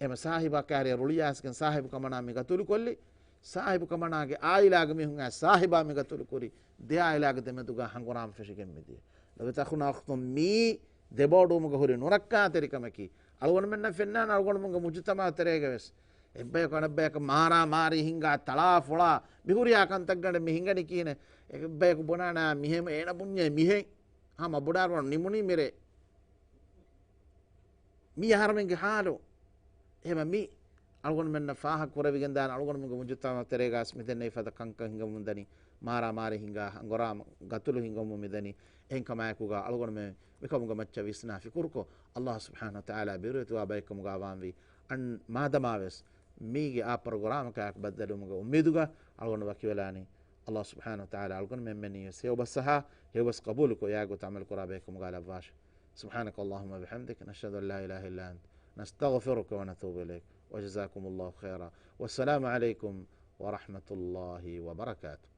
އެމަ ސާހިބާ ކާރިޔަށް ރުޅިއައިސްގެން ސާހިބު ކަމަނާ މި ގަތުލުކޮށްލި. ސާހިބު ކަމަނާގެ އާއިލާގެ މީހުން އައި ސާހިބާ މި ގަތުލުކުރި. ދެ އާއިލާގެ ދެމެދުގަ ހަނގުރާމަ ފެށިގެން މިދިޔަ. ލޮބުވެތި އަޚުން އަޚްތުން މީ ދެބައުޑުވުމުގަ ހުރި ނުރައްކާތެރިކަމަކީ. އަޅުގަނޑުމެންނަށް ފެންނާނެ އަޅުގަނޑުމެންގެ މުޖުތަމަޢު ތެރޭގަ ވެސް. އެއްބަޔަކު އަނެއްބަޔަކަށް މާރާ މާރީ ހިނގާ ތަޅާ ފޮޅާ މިހުރިހާ ކަންތައްގަނޑެއް މި ހިނގަނީ ކިހިނެއް؟ އެއްބަޔަކު ބުނާނެ މިހެން އޭނަ ބުންޏޭ މިހެން. ހަމަ ބުޑާރު ނިމުނީ މިރޭ. މީ އަހަރުމެންގެ ހާލު. އެހެމަ މި އަޅުގަނޑުމެންނަށް ފާހަގަ ކުރެވިގެން ދާނެ އަޅުގަނޑުމެންގެ މުޖުތަމަޢު ތެރޭގަސް މިދެންނެވި ފަދަ ކަންކަން ހިނގަމުން ދަނީ މާރާ މާރި ހިނގާ ހަނގުރާމަ ގަތުލު ހިނގަމުން މިދަނީ. އެހެން ކަމާއެކުގަ އަޅުގަނޑުމެން މިކަމުގަ މައްޗަށް ވިސްނާ ފިކުރުކޮށް، އައްލާހު ސުބްޙާނަހު ވަތަޢާލާ ބިރުވެތިވާ ބައެއްކަމުގަ ވާންވީ. އަން މާދަމާވެސް މީގެ އާ ޕްރޮގްރާމަކާއެކު ބައްދަލުވުމުގެ އުއްމީދުގަ އަޅުގަނޑު ވަކިވެލާނީ. އައްލާހު ސުބްޙާނަހު ވަތަޢާލާ އަޅުގަނޑުމެންމެންނަށް ވެސް ހެޔޮބަސް ސަހާ ހެޔޮބަސް ޤަބޫލުކޮށް އެއާގޮތަށް ޢަމަލުކުރާ ބައެއްކަމުގަ ލައްވާށި. سبحانك اللهم وبحمدك، نشهد أن لا إله إلا أنت، نستغفرك ونتوب إليك. وجزاكم الله خيرا. والسلام عليكم ورحمة الله وبركاته.